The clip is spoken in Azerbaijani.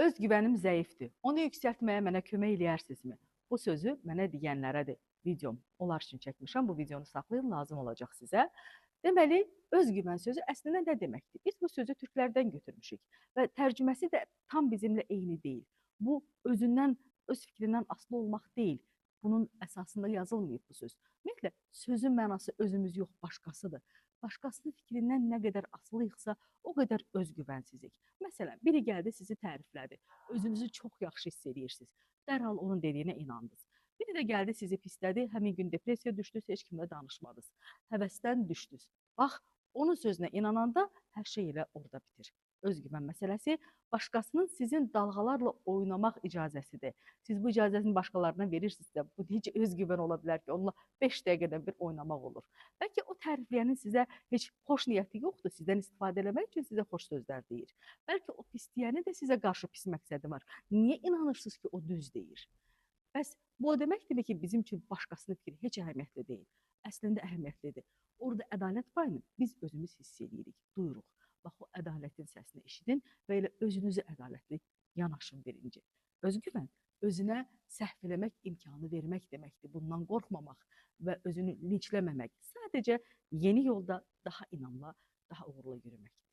Özgüvənim zəifdir. Onu yüksəltməyə mənə kömək eləyərsinizmi? Bu sözü mənə deyənlərədir videom. Onlar üçün çəkmişəm. Bu videonu saxlayın, lazım olacaq sizə. Deməli, özgüvən sözü əslində nə deməkdir? Biz bu sözü türklərdən götürmüşük və tərcüməsi də tam bizimlə eyni deyil. Bu özündən, öz fikrindən asılı olmaq deyil. Bunun əsasında yazılmayıb bu söz. Ümumiyyətlə, sözün mənası özümüz yox, başqasıdır. Başqasının fikrindən nə qədər asılıyıqsa, o qədər özgüvənsizlik. Məsələn, biri gəldi sizi təriflədi. Özünüzü çox yaxşı hiss edirsiniz. Dərhal onun dediyinə inandınız. Biri də gəldi sizi pislədi, həmin gün depressiyaya düşdünüz, heç kimlə danışmadınız. Həvəsdən düşdünüz. Bax, onun sözünə inananda hər şey elə orada bitir. Özgüvən məsələsi başqasının sizin dalğalarla oynamaq icazəsidir. Siz bu icazəsini başqalarına verirsinizsə, bu necə özgüvən ola bilər ki, onunla 5 dəqiqədən bir oynamaq olur. Bəlkə o tərifləyənin sizə heç xoş niyyəti yoxdur, sizdən istifadə eləmək üçün sizə xoş sözlər deyir. Bəlkə o pis deyənin də sizə qarşı pis məqsədi var. Niyə inanırsınız ki, o düz deyir? Bəs bu o deməkdir ki, bizim üçün başqasının fikri heç əhəmiyyətli deyil. Əslində əhəmiyyətlidir. Orada ədalət payını biz özümüz hiss edirik, duyuruq. Bax, o ədalətin səsini eşidin və elə özünüzü ədalətli yanaşın birinci. Özgüvən özünə səhv eləmək imkanı vermək deməkdir. Bundan qorxmamaq və özünü linçləməmək. Sadəcə yeni yolda daha inamla, daha uğurlu yürüməkdir.